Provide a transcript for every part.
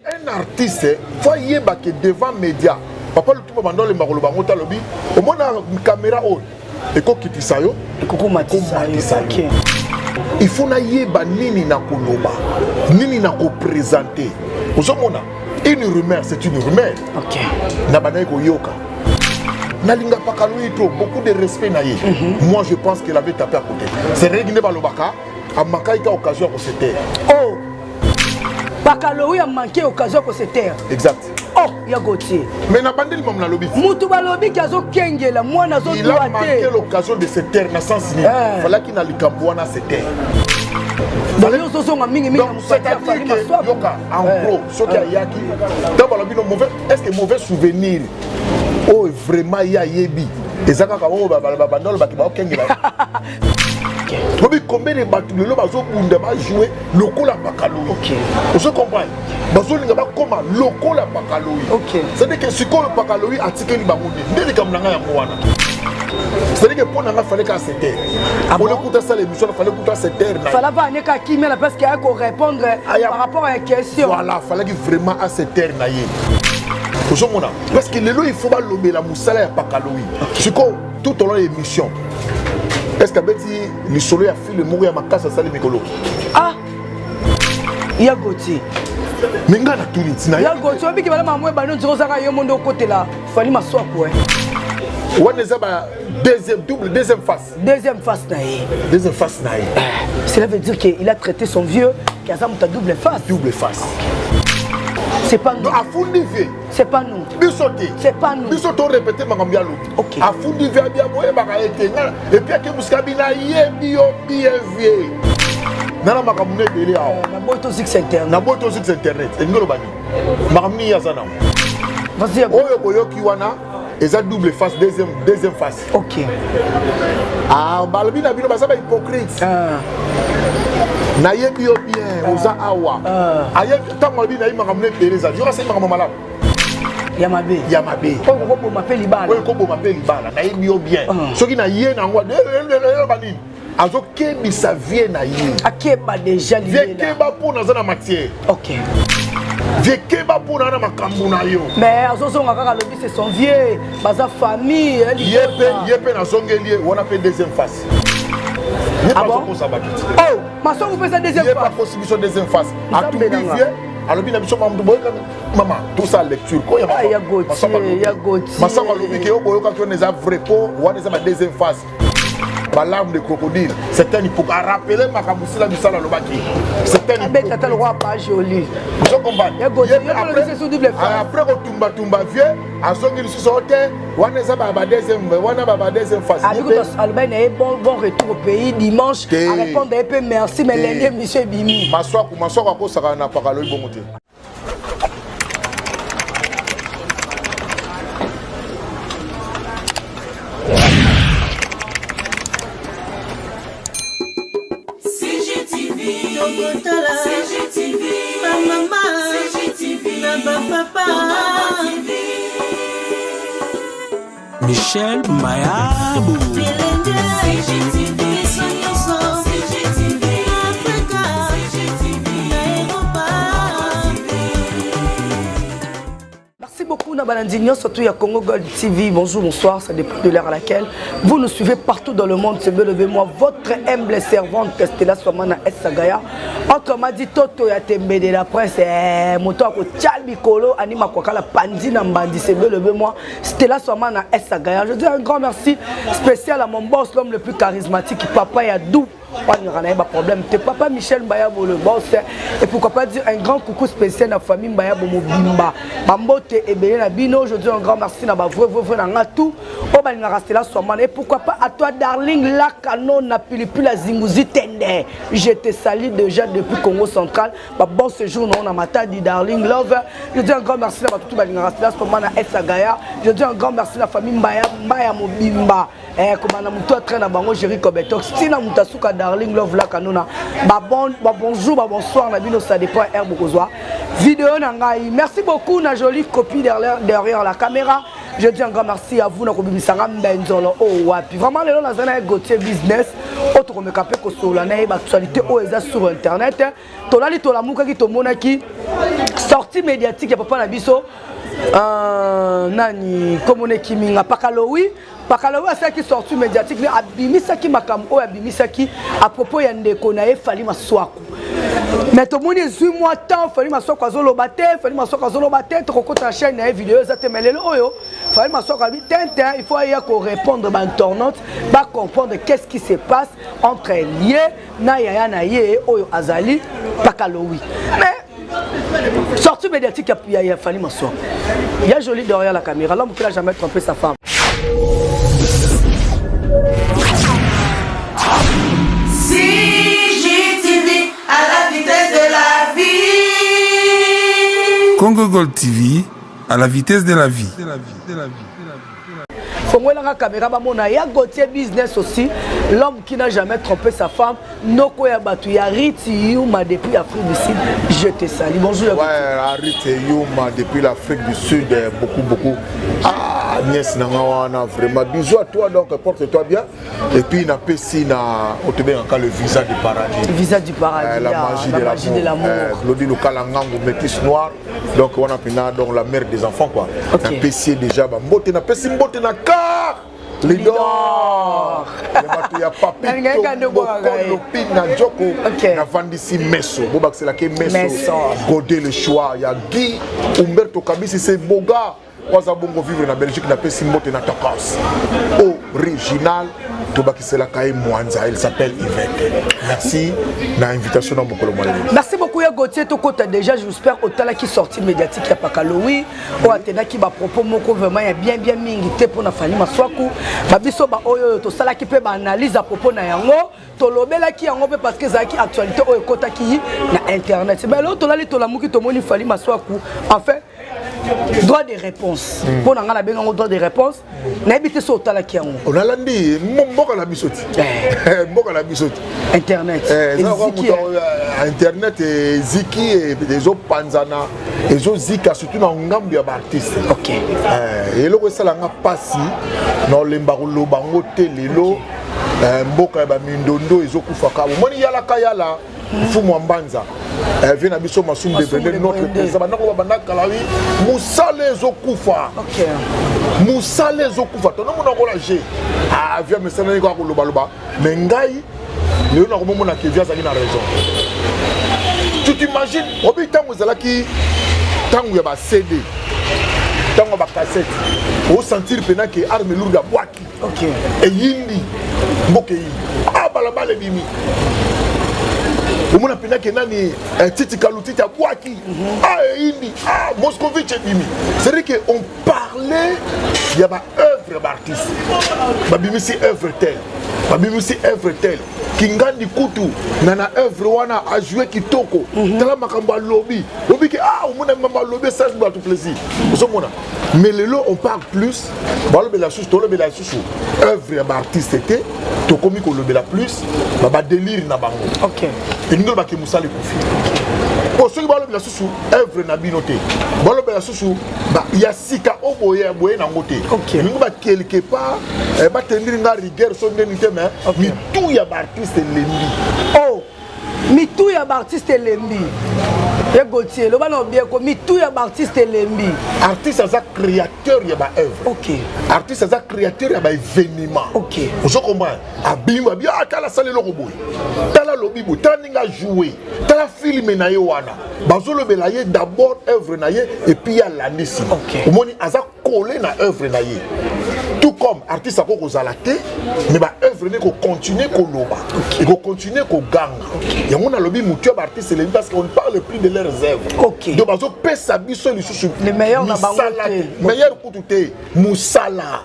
Un artiste faut ayeba ke devant média papa lutumba banda olemba koloba yango te alobi omona caméra oyo ekokitisa yo ekokomatisa yo il faut nayeba nini na koloba nini na kopresente ozomona une rumeur c'est une rumeur okay. na bandaki koyoka nalinga pakaloyi trop beaucoup de respect na ye mm -hmm. moi je pense qu'il avait tapé à côté c'est vrai nde balobaka amakaki ka occasion ya kose taire oh pakalowi a manqué occasion ya kose taire exact oh ya gautier mais na bandeli mamu nalobi mutu balobi ki azokengela mwana azodua te manqué l'occasion de se taire na sens nini eh. falaki na likambo wana se taire donc ozozonga mingi mingi na mopanzi ya fali maswaku yoka en eh. gros soki eh. ayaki ntango balobi no mauvais est ce que mauvais souvenir oyo vraiment ye ayebi eza kaka oyo babanda olobaki baokengela lobi combien de bato lelo bazobunda bajoue lokola pakaloyi ozo comprendre bazolinga bakoma lokola pakaloyi c'est-à-dire que sikoyo pakaloyi atikeli bango nini nde likambo na ngai yango wana c'est-à-dire que mpo na ngai fallait kaka se taire ah ole kuta asala émission na fallait kuta se taire na fallait va aneka kimia na parce que aya korépondre par rapport à question voilà fallaki vraiment ase taire na ye ozomona parce que lelo il faut balobela mosala ya pakaloyi sikoyo tout au long ya émission est ce que abeti lisolo ya film moko ya makasi asali mikolo ah ya gautier me ngai natuni ntina ya gautier obiki bala mama ebandi ondire ozaka yo mondo okotela fali maswaku e wana eza ba deuxième double deuxième face deuxième face na ye deuxième face na ye eh, cela veut dire que il a traité son vieux qui aza moto ya double face double face okay. c'est pas nous afundi vieux c'est pas nous biso te c'est pas nous biso to répéter makambo ya lobi okay. afundi vieux abia boyebaka ye te nga et puis ake mosika bino ayebi yo bien vieux nana makambo na ebele awa eh, na boyi tozikisa internet na boyi tozikisa internet elingi oloba nini makambo nini ye aza nango oyo boyoki wana eza double face deuxième, deuxième face ok ah, balobi na bino baza bahypocrite ah. nayebi yo bien ah. oza awa ah. ayebi ntango alobi nayebi makambo na ebele ezali yoka asali makambo malamu ya mabe ya mabe oyo kokoboma mpe libala oyo ekoboma mpe libala nayebi yo bien ah. soki na ye na yango eloba nini azokebisa vie na ye akeba deja vie keba mpo naza na matière ok vie keba mpo na na makambo na yo mais azozonga kaka alobi c'est son vieux baza famille ye mpe ye mpe nazongeli ye wana mpe deuxième face ye mpe ah azokosa bato ti oh masongo mpe eza deuxième ye mpe akosi biso deuxième face atumbi vie alobi na biso mamutu boyokani mama tosala lecture koya masango alobi ke yo boyokaki wana eza vrai mpo wana eza ba deuxième phase balarme de crocodile c'est un hypocrite arapele makambo sila misala alobaki c'est un abetata lokola pas joli ozo comprendre après kotumbatumba vieux azongi lisusu o te wana eza ba deuxième wana ba deuxième phase alobaki na ye bon retour au pays dimanche arépondre ye mpe merci mais lundi émission ebimi maswaku maswaku akosaka na pakaloyi bongo te CGTV, ba mama, CGTV, na ba papa. Michel Mayabo. CGTV, biso nyonso. CGTV, Afrika. CGTV, na Europa. Merci beaucoup na balandi nyonso tout ya Congo Gold TV. Bonjour, bonsoir, ça dépend de l'heure à laquelle vous nous suivez partout dans le monde. C'est bel et bien moi, votre humble servante Stella Swamana S. Sagaya. Autrement dit, Toto ya Tembe de la presse, eh, moto ako tchal bikolo, anima kwakala pandi na mbandi, c'est bel et bien moi, Stella Swamana S. Sagaya. Je dis un grand merci spécial à mon boss, l'homme le plus charismatique, papa Yadou. Walingaka na ye ba problème te papa Michel Mbayabo le boss et pourquoi pas dire un grand coucou spécial na famille Mbayabo mobimba bambote ebele na bino aujourd'hui un grand merci na ba vrai vrai vrai na nga tout oyo balingaka Stella Swamana et pourquoi pas à toi darling la canon na pilipili ya zinguzi tende je te salue déjà depuis Congo central ba bon séjour na na Matadi darling love je dis un grand merci na bato tout balingaka Stella Swamana S Agaya je dis un grand merci na famille Mbaya Mbaya mobimba Eh, kobanda moto ya train na bango Jerry Kobetox tina moto asuka Darling Love la Kanona ba bon ba bonjour ba bonsoir na bino ça dépend heure bokozwa vidéo na ngai merci beaucoup na jolie copie derrière, derrière la caméra je dis un grand merci à vous na kobimisa nga mbenzolo oyo oh, wapi vraiment lelo naza na ye Gauthier business oyo tokomeka mpe kosolola na ye ba actualité oyo eza sur internet tolali tolamukaki tomonaki Sortie médiatique ya papa na biso nani komona ekiminga Pakalowi. Pakalowi asalaki sortie médiatique, abimisaki makambo oyo abimisaki à propos ya ndeko na ye Fally Maswaku. Mais tomoni ezwi mwa temps, Fally Maswaku azoloba te, Fally Maswaku azoloba te. Tokokota na chaîne na ye, video eza te. Mais lelo oyo Fally Maswaku alobi tintin, il faut aya korépondre bainternaute, bacomprendre qu'est-ce qui se passe entre ye na yaya na ye oyo azali Pakalowi. Mais sortie médiatique ya Fally Maswaku, ya Joli derrière la caméra, l'homme qui n'a jamais trompé sa femme. CGTV à la vitesse de la vie. Congo Gold TV à la vitesse de la vie. Fongolanga caméra, bamona ya Gauthier Business aussi, l'homme qui n'a jamais trompé sa femme, noko ya bato ya Riti Yuma depuis Afrique du Sud. Je te salue, bonjour. Ouais, Harit Yuma depuis l'Afrique du Sud, beaucoup beaucoup. Ah, nièce na nga wana, vraiment bisous à toi, donc porte-toi bien. Et puis napesi na otobengaka le visa du paradis. Visa du paradis. La magie la de magie de l'amour. L'amour. Glody Lokala Ngangu, métis noir, donc wana mpena donc la mère des enfants quoi. Napesi ye déjà bambote, napesi mbote na car leader ya bato ya Nalingaki nde obwakaka ye. Papito na Joko. Navandisi meso, bobakiselaki meso. Meso. Godé le choix ya Guy Umberto Kabisi, se boga waza bongo vivre na Belgique. Napesi mbote na Tokos original, tobakiselaka ye mwanza, elle s'appelle Yvette. Merci na invitation na mokolo mwa lelo. Merci beaucoup ya Gauthier. Tokota déjà. J'espère otalaki sortie médiatique ya Pakalowi oyo atendaki bapropos moko vraiment ya bien bien mingi te mpona Fally Maswaku. Babiso baoyo oyo tosalaki mpe baanalyse à propos na yango, tolobelaki yango mpe parce que ezalaki actualité oyo ekotaki na internet. Mais lelo tolali, tolamuki, tomoni Fally Maswaku enfin droit de réponse. Mpo na ngai nabengango droit de réponse. Nayebi te so otalaki yango. Onalandi mboka na biso ti, mboka na biso ti. Internet Eh, eza lokola eziki. moto, internet eziki, ezopanzana, ezozika, surtout na ngambu ya baartiste. Eloko esalanga mpasi na olemba koloba yango te lelo, mboka ya bamindondo ezokufaka. Omoni yalaka yala mfumu wa mbanza, vie na biso Masumu de Masumu Brende, de notre Brende. président, bandako babanda kala wi mosala ezokufa. Mosala ezokufa, tonomona kola g avia mesanani kaka kolobaloba. Mais ngai lelo nakomomona ke vie azalaki na raison. Tu t'imagines, obi ntango ezalaki ntango ya baCD, ntango ya bacassette, osentir mpena ke arme lourde abwaki, eyindi mboka, eyindi a balabala ebimi, omona mpena ke nani, Titi Kalutiti abwaki, a eyindi, a Moscovitch ebimi. C'est-à-dire que on parlait ya baœuvre ya baartiste, babimisi œuvre tel, babimisi œuvre tel, kingandi kutu na œuvre wana ajoue kitoko, tala makambo alobi, obiki ah, omona makambo alobi, esali bato plaisir, ozomona. Mais lelo on parle plus, balobela susu, tolobela susu œuvre ya baartiste te, tokomi kolobela plus badélire na bango. Elingi olobaki mosala ekufi po soki balobela susu œuvre na bino te, balobela susu ya sika oyo boye boye nango te. Elingi ba quelque part batendiri nga rigueur so ndeni te, mais mitu ya baartiste elembi. Oh, mitu ya baartiste elembi. Ye Gauthier, loba na obieko, mitu ya baartiste elembi. Artiste aza créateur ya baœuvre. Artiste aza créateur ya baévénement. Ozo comprendre, abimi abi ah, tala asala eloko boye, tala alobi boye, tala ndenge ajoue, tala film na ye wana. Bazolobela ye d'abord œuvre na ye et puis ye alandi nsima. Omoni aza collé na œuvre na ye. Tout comme artiste akoki kozala te, mais baœuvre ne ekocontinue koloba, ekocontinue koganga. Yango nalobi motu ya baartiste elembi parce qu'on ne parle plus de leurs œuvres. Donc bazopesa biso lisusu Les meilleurs na bango misala te. te, meilleur kutu te, mosala,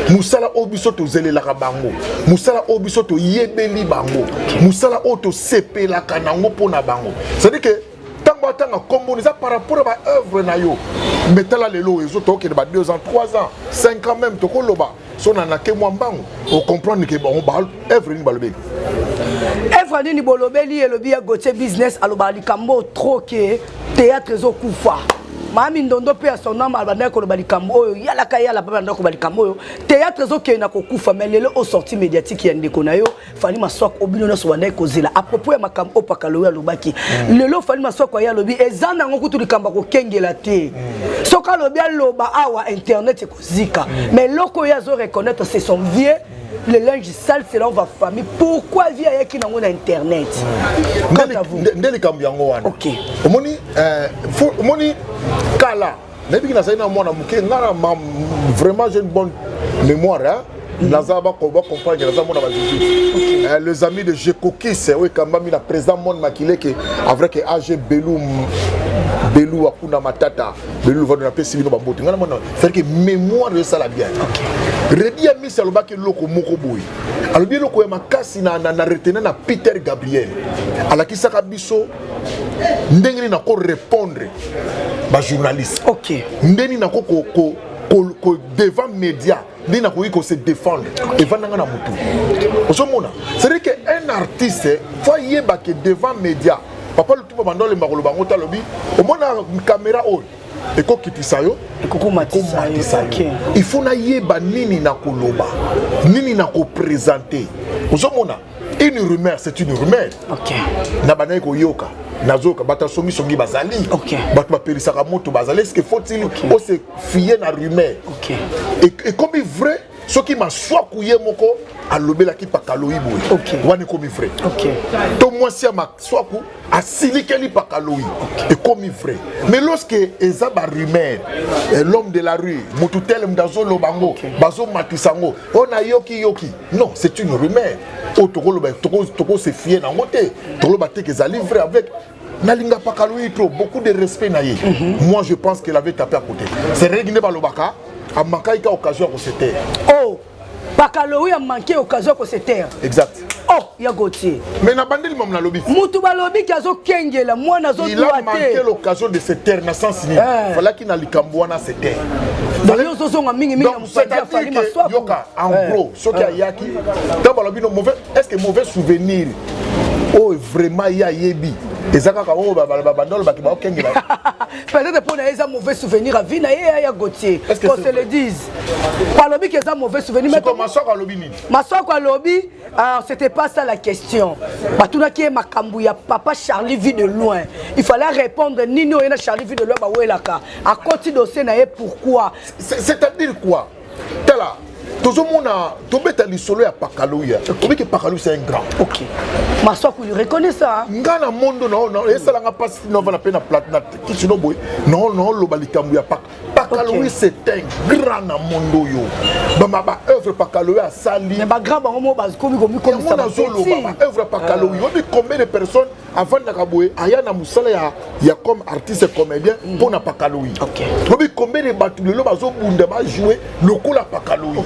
mosala oyo biso tozelelaka bango, mosala oyo biso toyebeli bango, mosala oyo tosepelaka nango mpo na bango. C'est-à-dire que ntango batanga nkombo eza par rapport à baœuvre na yo. Mais tala lelo oyo ezo tokokende ba 2 ans, 3 ans, 5 ans même, tokoloba so na nake mwa mbango, ocomprendre ke bango baœuvre nini balobeli. Œuvre nini bolobeli? Elobi ya Gauthier Business, alobaka likambo trop ke théâtre ezokufa. Mami Ndondo mpe ya son âme abandaki koloba likambo oyo, yalaka yala mpe abandaki koloba likambo oyo, théâtre ezokende na kokufa. Mais lelo o sortie médiatique ya ndeko na yo Fally Maswako, obino nyonso bandaki kozela à propos ya makambo oyo Pakalowi alobaki. Lelo Fally Maswako aye alobi eza nango kutu likambo ya kokengela te. Soki alobi, aloba awa, internet ekozika. Mais eloko oyo azo reconnaître, c'est son vieux, le linge sale selon va famille. Pourquoi vie ayaki nango na internet? Quant à vous? Nde likambo yango wana. Omoni, omoni kala nayebiki nazali na mwana moke, nga na vraiment j'ai une bonne mémoire, hein? Naza bacomprendre, naza mona bajuju, les amis de Jekokis oyo ekambami na président Mon Makileke avec AG Belu Belu Akuna Matata Belu Vado. Napesi bino bambote. Ngai namona, c'est-à-dire que mémoire esala bien. Redi ya misi alobaki eloko moko boye, alobi eloko ya makasi na retenir na Peter Gabriel, alakisaka biso ndenge nini nako répondre bajournaliste, ndenge nini nako ko devant média, ndenge nakoki kose défendre. Evandanga na motu, ozomona, c'est-à-dire que un artiste faut ayeba ke devant média, papa Lutumba bando alemba koloba yango te, alobi omona caméra oyo ekokitisa yo, ekokomatisa ekomatisa yo. Yo. Il faut nayeba nini na koloba, nini na koprésente. Ozomona, une rumeur, c'est une rumeur. Na bandaki koyoka, nazoyoka bato asongisongi bazali, bato bapelisaka moto bazali. Est-ce que faut-il ose fier na rumeur? Ekomi vrai soki Maswaku ye moko alobelaki Pakaloyi boye, wana ekomi vrai. To mwasi ya Maswaku asilikeli Pakaloyi, ekomi vrai. Mais lorsque eza barumeur, l'homme de la rue, motu tel moto azoloba yango, bazomatisa yango, oyo nayoki yoki, non, c'est une rumeur oyo tokoloba, tokose fier nango te, tokoloba te ke ezali vrai. Avec nalinga Pakaloyi trop, beaucoup de respect na ye, moi je pense qu'il avait tapé à côté. C'est vrai nde balobaka amanquaki ka occasion ya kose taire. Oh, Pakalowi amanqué occasion ya kose taire? Exact. Oh, ya Gautier. Mais na bandeli mamu nalobi. Mutu balobiki azokengela mwana. Il a azodwa manqué te. l'occasion de se taire na sens nini? Falaki na likambo wana se taire. Donc yo ozozonga mingimingi na Donc, mopanzi ya Fally c'est-à-dire que, Maswaku. yoka, en gros, soki ayaki, ntango balobi no mauvais, est ce que mauvais souvenir oyo vraiment ye ayebi eza kaka oyo bando olobaki baokengela? Peut-être mpo na ye eza mauvais souvenir à vie na ye, ya Gautier. Est-ce que qu'on c'est se le vrai? dise, balobi ke eza mauvais souvenir, mais Siko Maswako alobi nini? Maswako alobi, ah, c'était pas ça la question. Batunaki ye makambo ya papa Charlie Vie de Loin, il fallait répondre nini oyo na Charlie Vie de Loin bawelaka, akoti dossier na ye pourquoi? C'est-à-dire quoi? Tala, tozomona tobeta lisolo ya Pakaloui, obiki Pakaloui, c'est un grand. Ok, Maswako il reconnaît ça, hein? Nga na mondo esalanga mpasi novana mpe na plate na kisino boye, naoloba likambo ya Pakaloui. C'est un grand na mondo oyo, bama baœuvre Pakaloui asali. Mais bagrand bango mo bakomi yango komikomisa. Nazoloba baœuvre ya Pakaloui, oyebi combien de personnes avandaka boye, aya na mosala ya comme artiste comédien mpo na Pakaloui? Oyebi combien de bato lelo bazobunda bajoue lokola Pakaloui?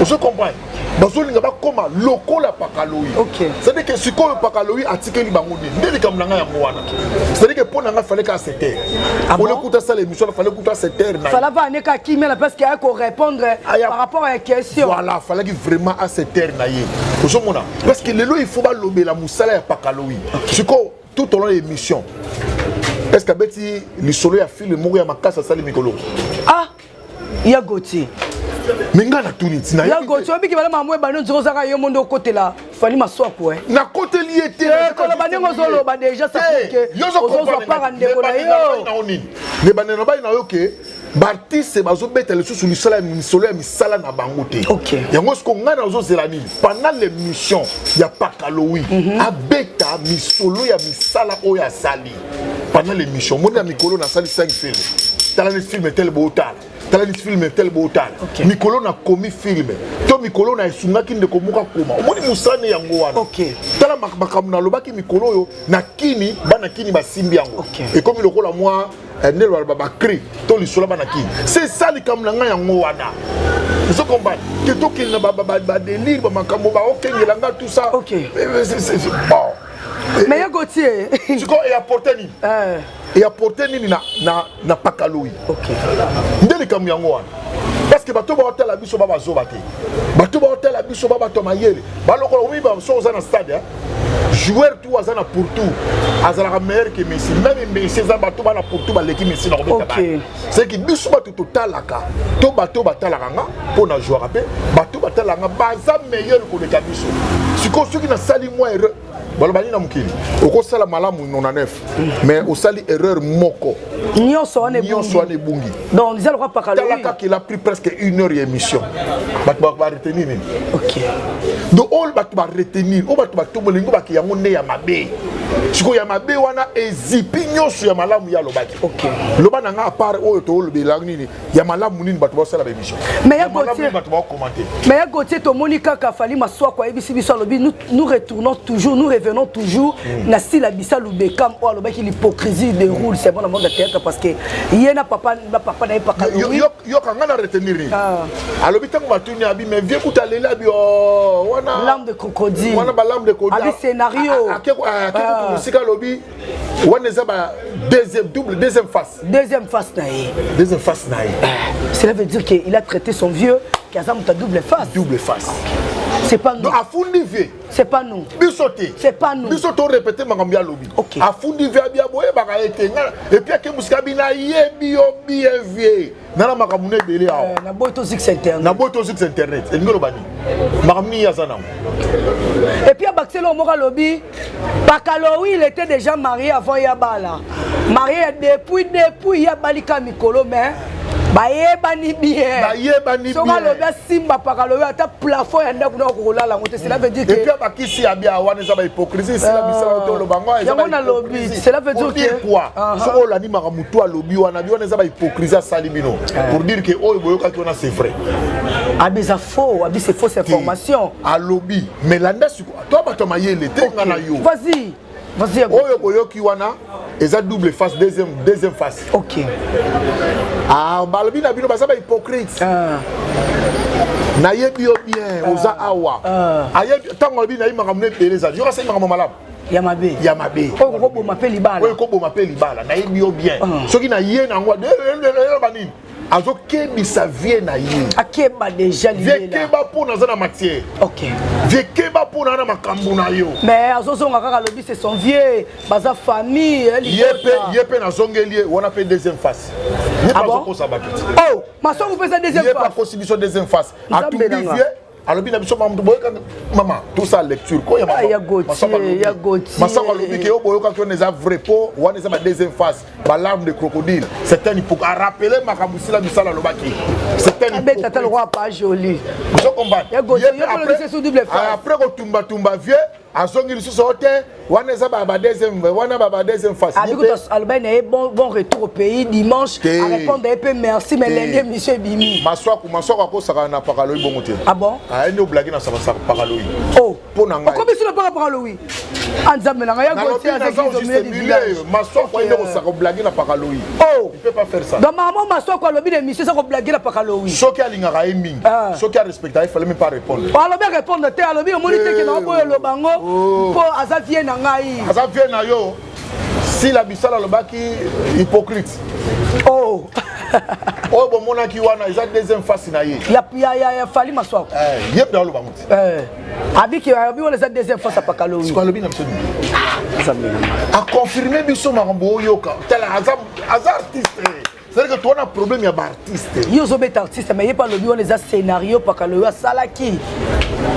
Ozo comprendre, bazolinga bakóma lokola Pakaloui. C'est-à-dire que sikoyo Pakaloui atikeli bango nini? Nde likambo na ngai yango wana. C'est-à-dire que mpo na ngai fallait ka se taire. Ah bon? Ole kuta asala émission, fallait kuta se taire na ye. Fala va neka kimia na parce qu'il y a ko répondre par rapport à la question. Voilà, fallaki vraiment à se taire na ye. Ozomona, parce que lelo il faut balobela mosala ya Pakaloui. Sikoyo tout au long de l'émission, est ce que abeti lisolo ya film moko ya makasi asali mikolo? Ah, ya Gautier. Me ngai natuni ntina. Ya Gautier, obiki bala mamu ebandi nzoko ozaka yo mondo okotela Fally Maswaku, eh. Nakoteli ye te. Koloba ndenge ozoloba déjà, ça prouve que ozozwa part ndeko na yo. Nini ne bandeko na bai na yo ke baartiste bazobeta lisusu lisala ya misolo ya misala na bango te. Yango siko ngai nazozela nini? Pendant l'émission ya Pakalowi, abeta misolo ya misala oyo asali pendant l'émission. Moni na mikolo nasali 5 film, tala ni film tel bootala, tala ni film tel bootala. Mikolo nakomi film to mikolo na esungaki ndeko moko akoma, omoni mosala yango wana. Tala makambo nalobaki mikolo oyo na kini, bana kini basimbi yango, ekomi lokola mwa nde baloba bacri to lisolo bana kini. C'est ça likambo na ngai yango wana. Ozo comprendre ke tokende na badélire, bamakambo baokengela nga, tout ça. Bon. Mais ya Gautier. Sikoyo eapporte nini? Eapporte nini na Pakaloui? Nde likambo yango wana, parce que bato baotala biso ba bazoba te, bato baotala biso ba bato ya mayele, balokola omi so oza na stade, hein? Joueur tout aza na pour tout azalaka meilleur que Messi. Même Messi, eza bato bana pour tout baleki Messi na kobeta balle. C'est que biso bato totalaka to bato batalaka nga mpo na jouaka mpe bato batalaka nga baza meilleur koleka biso. Sikoyo soki nasali mwa erreur, baloba nini na mokili? Okosala malamu 99, mais osali erreur moko, nyonso wana. Nyonso wana ebungi. Donc eza lokwa paka. Tala kaka, il a pris presque une heure ya émission, bato baretenir nini? Donc oyo bato baretenir, oyo bato batombolingi bake yango nde ya mabe. Sikoyo ya mabe wana ezipi nyonso ya malamu ye alobaki. Loba na nga, à part oyo toolobela, nini ya malamu? Nini bato basala baémission? Mais ya malamu Gauthier, bato bacommenter. Mais ya Gauthier, tomoni kaka Fali Maswako ayebisi biso, alobi nous, nous retournons toujours, nous revenons toujours na Sila Bisalu Bekam oyo alobaki l'hypocrisie déroule. C'est bon na monde ya théâtre, parce que ye na papa na ye paka. Yoka nga na retenir nini. Ah. Alobi ntango batuni abi, mais vieux kuta aleli, abi oh, wana Larme de crocodile. Wana balarme de crocodile. Abi scénario. Ake Ah. mosika, alobi wana eza ba deuxième, double, deuxième face. Deuxième face na ye. Deuxième face na ye. Cela veut dire qu'il a traité son vieux qui aza moto ya double face. Double face. C'est pas nous. Donc afundi vieux. C'est pas nous. Biso te. C'est pas nous. Biso torépéter makambo ya lobi. Afundi vieux, abi boyebaka ye te nga. Et puis ake mosika, abi nayebi yo bien, vieux, nana makambo na ebele awa. Na boyi tozikisa internet. Na boyi tozikisa internet, elingi oloba nini? Makambo nini ye aza nango? Et puis abakiseli oyo moko, alobi Pakalowi, il était déjà marié avant ya bala, marié depuis ya balika mikolo, mais bayebani bien. Bayebani. Soki alobi asimba Pakalowi, ata plafond ya ndako na okokolala yango te. Cela veut dire que et puis abakisi abi wana eza bahypocrisie, esila bisala to oloba ngo. Yango nalobi, cela veut dire que quoi? Soki olandi makambo motu alobi wana, bi wana eza bahypocrisie asali bino, pour dire que oyo boyokaki wana, c'est vrai. Abi eza faux, abi c'est fausse information. Alobi, mais landa siko to bato ya mayele te, nga na yo. Vas-y, vas-y. Oyo boyoki wana eza double face, deuxième face. Ah, balobi na bino baza bahypocrite. Nayebi yo bien, oza awa. Ayebi ntango alobi nayebi makambo ebele, ezali yoka, asali makambo malamu. Ya mabe. Ya mabe. Oyo kokoboma mpe libala. Oyo ekoboma mpe libala. Nayebi yo bien, soki na ye nango eloba nini? Azokebisa vieux na ye. Akeba déjà. Vieux, keba mpo naza na matière. Vieux, keba mpo na na makambo na yo. Mais azozonga kaka, alobi c'est son vieux, baza famille. Ye mpe nazongeli ye wana mpe deuxième face. Ye mpe azokosa bato ti. Oh, Masongo mpe eza deuxième face. Ye mpe akosi biso deuxième face, atumbi vieux, alobi na biso mamutu boyoka mama, tout ça lecture koya. Masango alobi ke oyo boyokaki wana eza vrai, po wana eza ba deuxième face, balarme de crocodile. C'est un hypocrite, arappeler makambo sila misala alobaki, c'est un hypocrite. Le roi pas joli. Ozo comprendre? Après kotumbatumba vieux, azongi lisusu o te, wana eza ba deuxième, wana ba deuxième face. Alobaki na ye bon retour au pays dimanche, arépondre ye mpe merci, mais lundi émission ebimi. Maswaku, Maswaku akosaka na Pakaloyi bongo te. Ah bon? Ayendi oblaki na Pakaloyi. Oh. Mpo na ngai. Okomi sino mpaka Pakaloyi, anzambe na ngai ya. Maswaku ayende kosaka oblaki na Pakaloyi. Oh. Il peut pas faire ça. Donc mama Maswaku alobi na émission eza koblage na Pakaloyi. Soki alingaka ye mingi, soki arespecta, il fallait même pas répondre. Alobi arépondre te, alobi omoni te ke na boyo oloba ngo mpo aza vieux na ngai. Aza vieux na yo. Sila Bisala alobaki hypocrite. Oh. Oyo bomonaki wana eza deuxième face na ye. Ya Fali Maswako. Ye mpe aloba ngo te. Abiki abi wana eza deuxième face ya Pakalowi. Siko alobi na biso nini? Aconfirme biso makambo oyoka. Tala, aza artiste, c'est-à-dire que towana problème ya baartiste. Ye ozobeta artiste, mais ye mpe alobi wana eza scénario Pakalowi asalaki,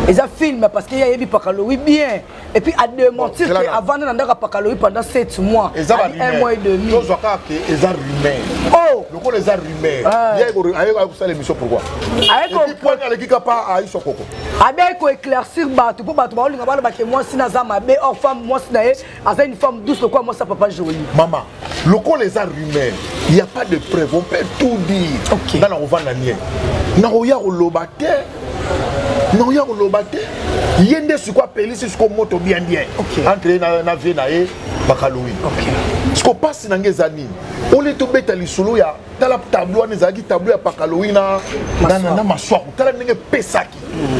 eza film, parce que ye ayebi Pakalowi bien et puis adémentir que avanda na ndako ya Pakalowi pendant 7 mois. Eza un mois et demi. Tozwa kaka ke eza rumeur. Oh. Lokola eza rumeur, ye ayeko kosala émission pourquoi? Poani aleki kapa aisha koko. Abe koéclaircir bato mpo bato baolinga balobake mwasi na aza mabe, or femme, mwasi na ye aza une femme douce lokola mwasi ya papa Joli. Mama, lokola eza rumeur, il y a pas de preuve, on peut tout dire. Nga na kovanda nie, nakoya koloba te, nakoya koloba te. Ye nde siko apelisi siko moto bien bien entre ye na vieux na ye Bakalowi. Siko mpasi na nge eza nini? Ole tobeta lisolo ya tala tableau wana, ezalaki tableau ya Pakalowi na Maswaku. Tala ndenge epesaki,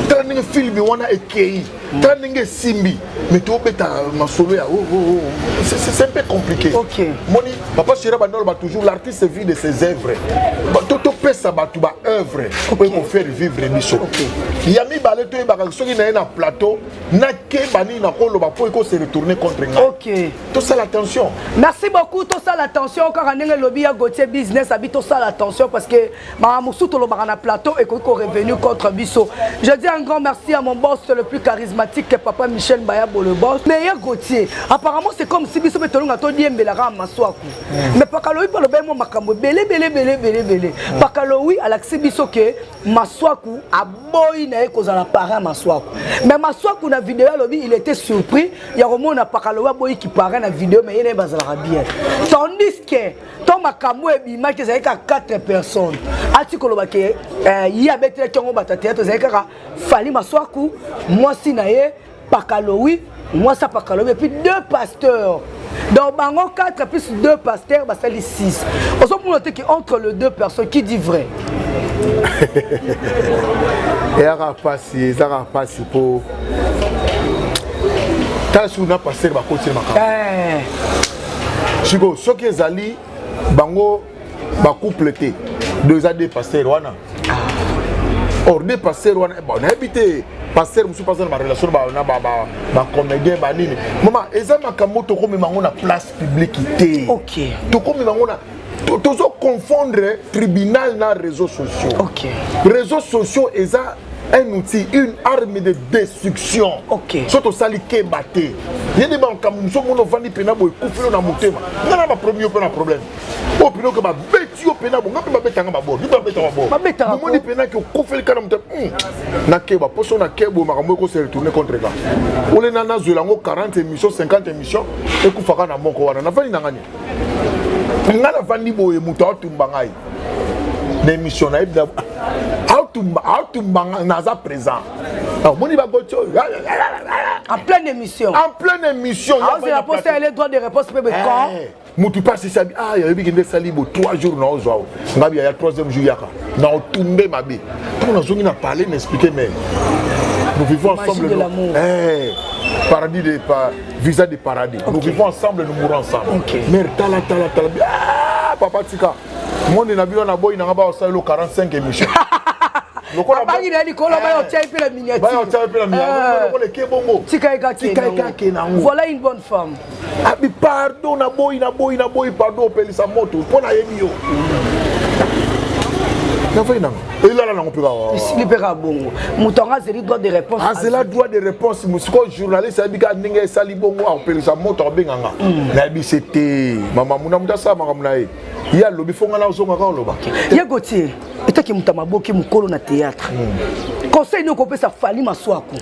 tala ndenge film wana ekei, tala ndenge esimbi, mais tobeta masolo ya oh, oh, oh. C'est un peu compliqué. Moni papa chéri, bando aloba toujours: l'artiste vit de ses œuvres. Topesa bato ba œuvre oyo ekofaire vivre biso. Ya mibale, toyebaka soki na ye na plateau, nakeba nini nakoloba mpo ekose retourner contre ngai. Tosala attention. Merci beaucoup. Tosala attention kaka ndenge elobi ya Gautier Business abi, tosala attention parce que makambo mosusu tolobaka na plateau ekoki korevenir contre biso. Je dis un grand merci à mon boss le plus charismatique, papa Michel Mbayabo, le boss. Mais ya Gautier, apparemment c'est comme si biso mpe tolonga todiembelaka Maswaku, mais Pakalowi mpe alobai mwa makambo ebele ebele ebele ebele ebele. Pakalowi alakisi biso ke Maswaku aboyi na ye kozala parrain Maswaku, mais Maswaku na video alobi il était surpris ya komona Pakalowi aboyi ki parrain na video, mais ye na ye bazalaka bien, tandis que to makambo ebimaki ezalaki kaka 4 personnes. Ati koloba ke ye abetelaki yango bato ya théâtre, ezalaki kaka Fali Maswaku, mwasi na ye Pakalowi, mwasi ya Pakalowi, et puis deux pasteurs. Donc bango 4 plus deux pasteurs basali 6. Ozomona te ke entre les deux personnes, qui dit vrai? Eyaka mpasi, ezaka mpasi mpo tala soki na pasteur bakoteli makambo. Sikoyo soki ezali bango bacouple te, do eza deux pasteur wana. Or deux pasteur wana, bon, nayebi te, pasteur mosusu mpe aza na barelation na bacomédien banini. Mama, eza makambo tokomema yango na place publique te. Tokomema yango na tozo confondre tribunal na réseaux sociaux. Réseaux sociaux eza un outil, une arme de destruction. So tosali keba te, ye nde makambo mosusu omona ovandi mpena boye, ekufeli na motema. Nga na bapromi yo mpe na problème oyo mpena oke babeti yo mpena bo, nga mpe babetanga babor, mpe babetanga Babetaka. babor, omoni mpena ke okufeli kaka na motema. Nakeba mposo nakeba, makambo ekose retourner contre ka ole na nazwela yango 40 émission, 50 émission, ekufaka na moko wana. Nafandi na ngani, nga nafandi boye, moto aotumba ngai na émission, nayebi aotumba, aotumba nga, naza présent, omoni bagoti oyo. En pleine émission. En pleine émission. Aozela posa ele droit de réponse mpe bekan. Motu mpasi esabi, ah, yayebi kende esali bo 3 jours na ozwa o ngabi ya troisième jour yaka na otumbe mabe. Ntango nazongi na parler, na expliquer, mais nous vivons Magie ensemble de nous- l'amour. Eh, paradis de pa, visa de paradis. Nous vivons ensemble, nous mourons ensemble. Mère, tala tala tala, ah, papa tika monde na bino na boyi nanga baosalelo 45 émission. Abangi na ye likolo, baya otia ye mpe na miniature. Baya otia ye mpe na miniature, lokola eke bongo. Tika ye kaka. Tika ye kaka nango. Voilà une bonne femme. Abi pardon, naboyi, naboyi, naboyi, pardon, opelisa moto mpo nayebi yo. Nafai nanga elala nango mpe kaka. Esili mpe kaka bongo, moto yango azeli droit de réponse. Azela droit de réponse. Sikoyo journaliste ayebi kaka ndenge esali bongo, akopelisa moto, akobenganga. Nayebi se te, mama muna, moto asala makambo na ye, ye alobi fo nga nazonga kaka oloba. Ye Gautier etaki moto ya maboki mokolo na théâtre, conseil nini okopesa Fali Maswaku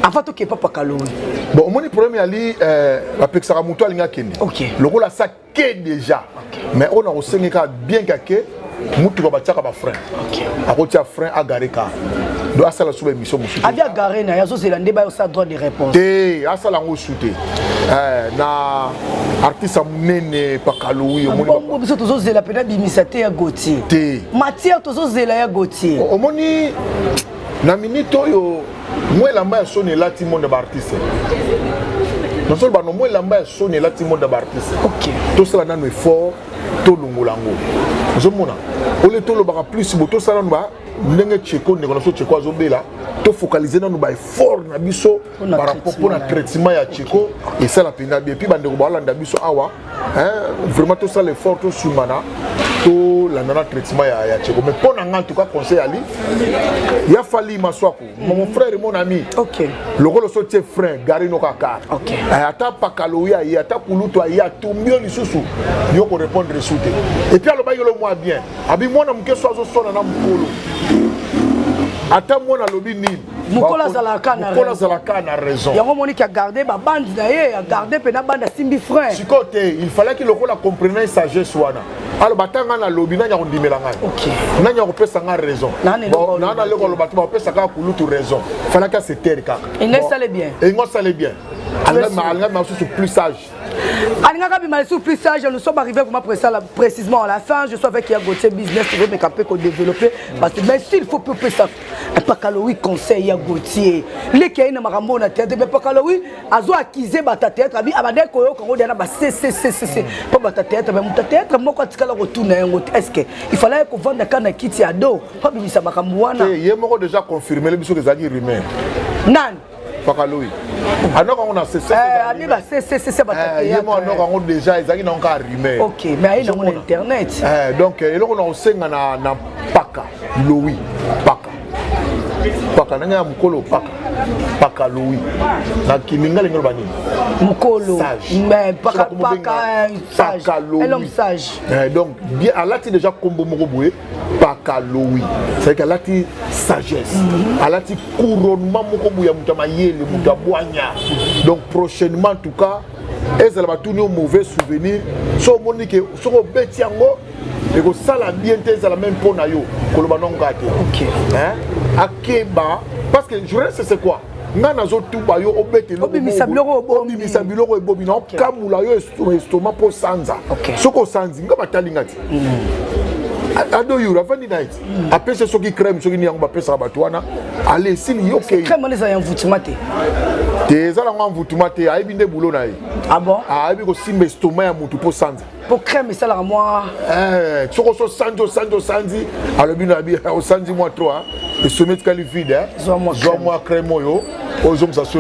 avant tokepa Pakalowi? Bon, omoni problème yali bapekisaka moto alingi akende. Lokola sa ke déjà, mais oyo na kosengi kaka, bien kake mutuka batiaka bafrein, akotia frein, agare kaka, do asala so baémission mosusu. Abi agare na ye, azozela nde bayosala droit de réponse. Te, asala yango su te. Na artiste ya monene Pakalowi, omoni. Bongo biso tozozela mpena bimisa te ya Gautier. Te. Matière tozozela ya Gautier. Omoni na minute oyo mwa elamba ya soni elati monde ya baartiste, nazoloba no, mwa elamba ya soni elati monde ya baartiste. Tosala nano effort, tolongola yango. Ozomona ole tolobaka plus bo, tosala nano ba ndenge Cheko, ndeko na biso Cheko azobela, tofocalize nano ba effort na biso Mpona par rapport mpona traitement na ye. Traitement ya Cheko esala mpenza bien. Puis bandeko baolanda biso awa, hein, vraiment tosala effort, tosungana, tolanda na traitement ya Cheko. Mais mpo na nga, en tout cas, conseil ali ya Fali Maswaku, mon frère et mon ami, lokola so tie frein, gare no kaka. Ata Pakalo aye, ata kulutu aye, atumbi yo lisusu, yo korépondre su te. Et puis alobaki yo mwa bien, abi mwana moke so azosona na mokolo, ata mwana alobi nini, Mokolo azalaka na mokolo raison. Azalaka na raison. Yango omoniki agarde babande na ye, agarde mpe na bande, asimbi frein. Sikoyo te, il fallait lokola comprendre sagesse wana, aloba ata ngai nalobi, nani akondimela ngai? Nani akopesa ngai raison? Nani eloko Bon, oloba nani eloko te. aloba te, bakopesa kaka kulutu raison. Fallaki asetere kaka. Engo esale bien. Engo asale bien. Alingaka bima plus sage. Alingaka bima lisusu plus sage. Nous sommes arrivés vraiment précisément à la fin. Je suis avec Ya Gauthier Business, tozomeka mpe kodévelopper, parce que, mais s'il faut mpe opesa Pakalowi conseil, ya Gauthier, leki aye na makambo na théâtre, mais Pakalowi azo accuser bato ya théâtre, abi abandaki koyoka ngo deya na ba ccccc mpo bato ya théâtre, mais moto ya théâtre moko atikala kotuna yango te. Est ce que il fallait kovanda kaka na kiti ya do mpo abimisa makambo wana? Ye moko déjà confirmé biso ezalaki rumeur. Nani? Pakalowi anoka yango na cc. Abi ba ccc. Bato ye moko anoka yango déjà, ezalaki nango kaka rumeur. Ok, mais aye nango na internet. Donc eloko na kosenga na Paka Lowi, Paka, Paka ndenge ya mokolo, Paka, Paka Lowi, na kilinga lingi loba nini? Mokolo. Mais Paka, Paka sage, un homme sage. Donc bien alati déjà kombo moko boye, Paka Lowi, c'est-à-dire alati sagesse, alati couronnement moko boye ya moto ya mayele, moto ya bwanya. Donc prochainement, en tout cas, ezala batuni yo mauvais souvenir, so omoni ke soki obeti yango ekosala bien te, ezala même mpo na yo koloba nongo kaka te. Akeba, parce que journaliste, c'est quoi? Ngai nazotuba yo, obete. Obimisa biloko obomi. Obimisa biloko ebomi na okamula yo estomac mpo osanza. Soki osanzi, nga batalinga ti Adoyura avandi na ye ti apesi soki crème, soki nini yango bapesaka bato wana, ale esili yo okei. Crème wana eza ya envoûtement te? Te, eza nango envoûtement te, ayebi nde boulot na ye. Ah bon? Ayebi kosimba estomac ya motu mpo sanza. Po crème esalaka mwa Soki oso osanzi, osanzi, osanzi, alobi na bi osanzi mwa trop, estomac etikali vide. Zwa mwa. Zwa mwa crème oyo ozongisa so.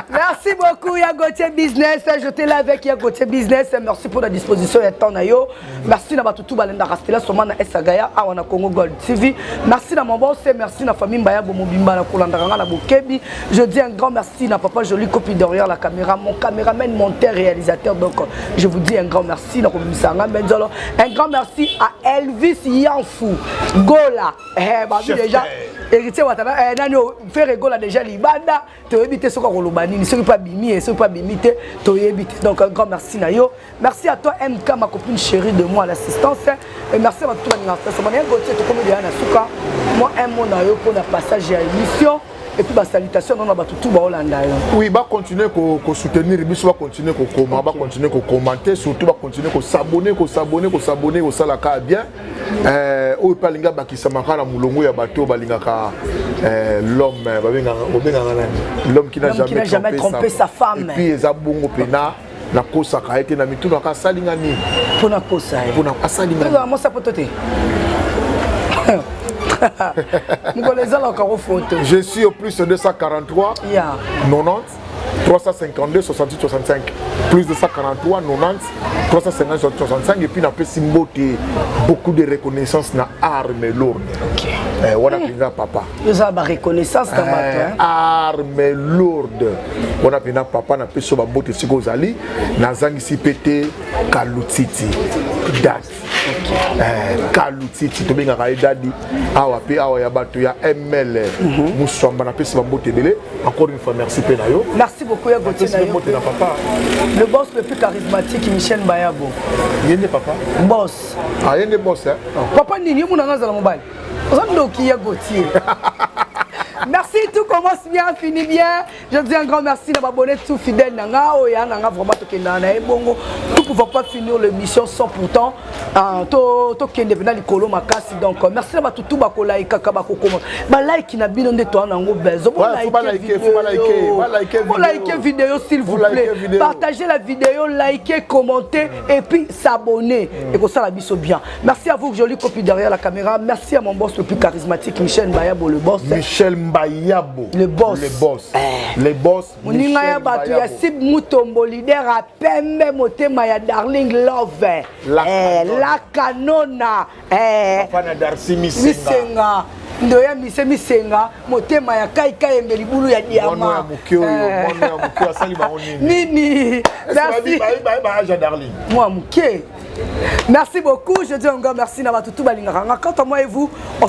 Merci beaucoup, Ya Gauthier Business. J'étais là avec Ya Gauthier Business. Merci pour la disposition ya temps na yo. Merci na batutu balenda Stella Somana Esagaya awa na Congo Gold TV. Merci na mon boss, merci na famille Mbaya Bomobimba na kolanda na bokebi. Je dis un grand merci na papa Joli Copie derrière la caméra, mon caméraman, monteur, réalisateur. Donc je vous dis un grand merci na komisanga Benzolo. Un grand merci à Elvis Yanfou Gola. Eh, bah déjà Héritier Watana, eh, nani Ferre Gola déjà libanda. Toyebi te soki akoloba nini, soki mpe abimi ye, soki mpe abimi te, toyebi te. Donc un grand merci na yo, merci à toi MK, ma copine chérie de moi, l'assistance, et merci à bato balingaka stress. Bana Gauthier, tokomi deya na suka. Moi, un mot na yo mpona passage ya émission et puis basalutation nano na bato tu baolanda yo. Oui, bacontinue kosoutenir biso, bacontinue kokoma, bacontinue kocommenter, surtout bacontinue kos'abonner, kos'abonner, kos'abonner, kosalaka bien. Oyo mpe alingi abakisama kaka na molongo ya bato oyo balingaka l'homme babengaka nani, l'homme qui n'a jamais, jamais trompé sa femme. Et puis eza bongo mpena nakosaka ye te na mitunaka asalinga nini. Mpona kosa ye. Mpona asalinga. Mosa poto te, mokolo ezalaka ko foto. Je suis au plus 243 90 352 68 65, plus 243 90 350 68 65. Et puis napesi mbote, beaucoup de reconnaissance na Arme Lourde. Wana mpenza papa. Eza bareconnaissance na bato. Arme Lourde wana mpenza papa, napesi yo bambote esika ozali. Nazangisi mpe te Kalutiti Dadi. Kalutiti, tobengaka ye Dadi awa mpe awa ya bato ya ML Muswamba. Napesi bambote ebele. Encore une fois, merci mpe na yo. Merci beaucoup, ya Gauthier, na yo. Mbote na papa. Le boss le plus charismatique, Michel Bayabo. Ye nde papa. Boss. Ah, ye nde boss, eh? Papa nini? Ye munanga azala mobali, oza ndoki, ya Gauthier. Merci, tout commence bien, finit bien. Je dis un grand merci à abonné tout fidèle nanga, oya nanga vraiment tokenda na ebongo. Tout pouvons pas finir l'émission sans pourtant to to kende pena likolo makasi. Donc merci na batu tout bako like kaka bako koma. Ba like na bino nde to nango bezo. Bo like vidéo. Bo like vidéo, s'il vous plaît. Partagez la vidéo, likez, commentez et puis s'abonner. Et que ça la biso bien. Merci à vous, jolie copie derrière la caméra. Merci à mon boss le plus charismatique, Michel Mbayabo, le boss. Michel Mbayabo. Le boss. Le boss. Eh. Le boss. Moninga ya bato ya Sib Mutombo, leader ya pembe, motema ya Darling Love. La, eh, la Kanona. Eh. Papa na Darcy Misenga. Misenga. Ndoya mise misenga, motema ya kai kayembe, libulu ya diama. Mwana ya moke oyo, mwana ya moke asali bango nini? Nini? Merci. Ba âge Darling. Moi moke. Merci beaucoup. Je dis encore merci na batutu balingaka. Quant à moi et vous, on